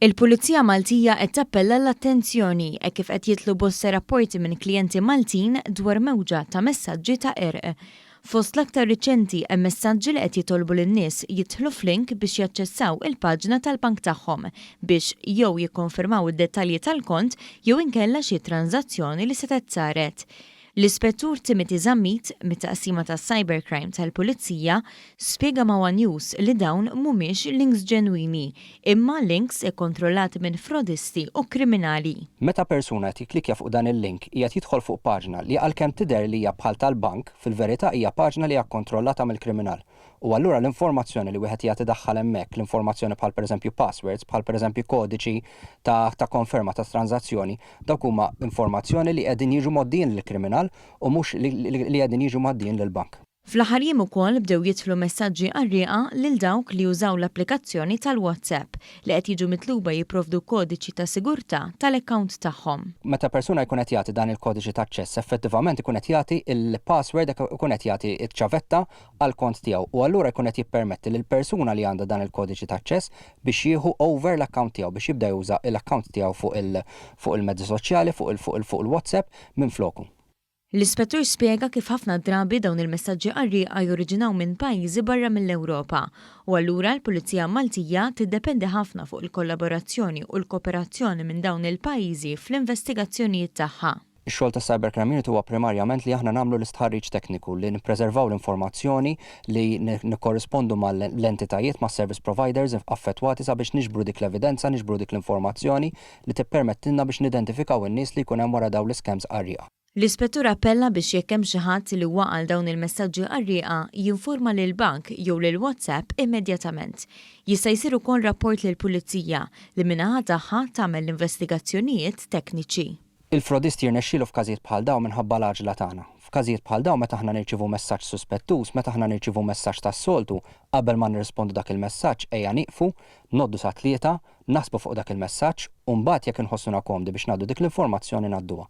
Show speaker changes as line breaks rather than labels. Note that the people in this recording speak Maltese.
Il-Pulizija Maltija qed tappella l-attenzjoni hekk kif qed jidħlu bosta rapporti minn klijenti Maltin dwar mewġa ta' messaġġi ta' qerq. Fost l-aktar riċenti hemm messaġġi li qed jitolbu lin-nies jidħlu f'link biex jaċċessaw il-paġna tal-bank tagħhom biex jew jikkonfermaw id-dettalji tal-kont jew inkella xi tranżazzjoni li setgħet saret. L-Ispettur Timothy Zammit, mit-Taqsima tas-Cybercrime tal-Pulizija, spjega ma' one News li dawn mhumiex links ġenwini, imma links ikkontrollati minn frodisti u kriminali.
Meta persuna qed jikklikkja fuq dan il-link qiegħed jidħol fuq paġna li għalkemm tidher li hija bħal tal-bank, fil-verità hija paġna li hija kkontrollata mill-kriminal. U allura l-informazzjoni li wieħed qiegħed idaħħal hemmhekk, l-informazzjoni bħal pereżempju passwords, bħal pereżempju kodiċi ta' ta' konferma ta' tranżazzjoni, dawk huma informazzjoni li qegħdin jiġu mgħoddijin lill-kriminal u mhux li li qegħdin jiġu mgħaddijin lill-bank.
Fl-aħħar jiem ukoll bdew jidħlu messaġġi qarrieqa lil dawk li jużaw l-applikazzjoni tal-WhatsApp li qed jiġu mitluba jipprovdu kodiċi ta' sigurtà tal-account tagħhom.
Meta persuna jkun qed jagħti dan il-kodiċi ta' aċċess effettivament ikun qed jagħti l-password ikun qed jagħti ċ-ċavetta għall-kont tiegħu u allura jkun qed jippermetti lill-persuna li għandha dan il-kodiċi ta' aċċess biex jieħu over l-account tiegħu biex jibda juża l-account tiegħu fuq il fuq il-mezzi soċjali fuq il fuq il fuq il-WhatsApp minfloku.
L-Ispettur spjega kif ħafna drabi dawn il-messaġġi qarrieqa joriġinaw minn pajjiżi barra mill-Ewropa u allura l-Pulizija Maltija tiddependi ħafna fuq il-kollaborazzjoni u l-kooperazzjoni minn dawn il-pajjiżi fl-investigazzjonijiet tagħha.
Ix-xogħol tas-Cybercrime Unit huwa primarjament li aħna nagħmlu l-istħarriġ tekniku, li nippreservaw l-informazzjoni, li nikkorrispondu mal-entitajiet, mas-service providers affettwati sabiex niġbru dik l-evidenza, niġbru dik l-informazzjoni li tippermettilna biex nidentifikaw in-nies li jkun hemm wara dawn l-iscams qarrieqa.
L-Ispettur appella biex jekk hemm xi ħadd li waqa' għal dawn il-messaġġi qarrieqa jinforma lill-bank jew lil WhatsApp immedjatament. Jista' jsir ukoll rapport lill-Pulizija li min-naħa tagħha tagħmel l-investigazzjonijiet tekniċi.
Il-frodist jirnexxielu f'każijiet bħal dawn minħabba l-għaġla tagħna. F'każijiet bħal dawn meta aħna nirċievu messaġġ suspettuż, meta aħna nirċievu messaġġ tas-soltu, qabel ma nirrispondu dak il-messaġġ ejja nieqfu, ngħoddu sa tlieta, naħsbu fuq dak il-messaġġ u mbagħad jekk inħossuna komdi biex ngħaddu dik l-informazzjoni ngħadduha.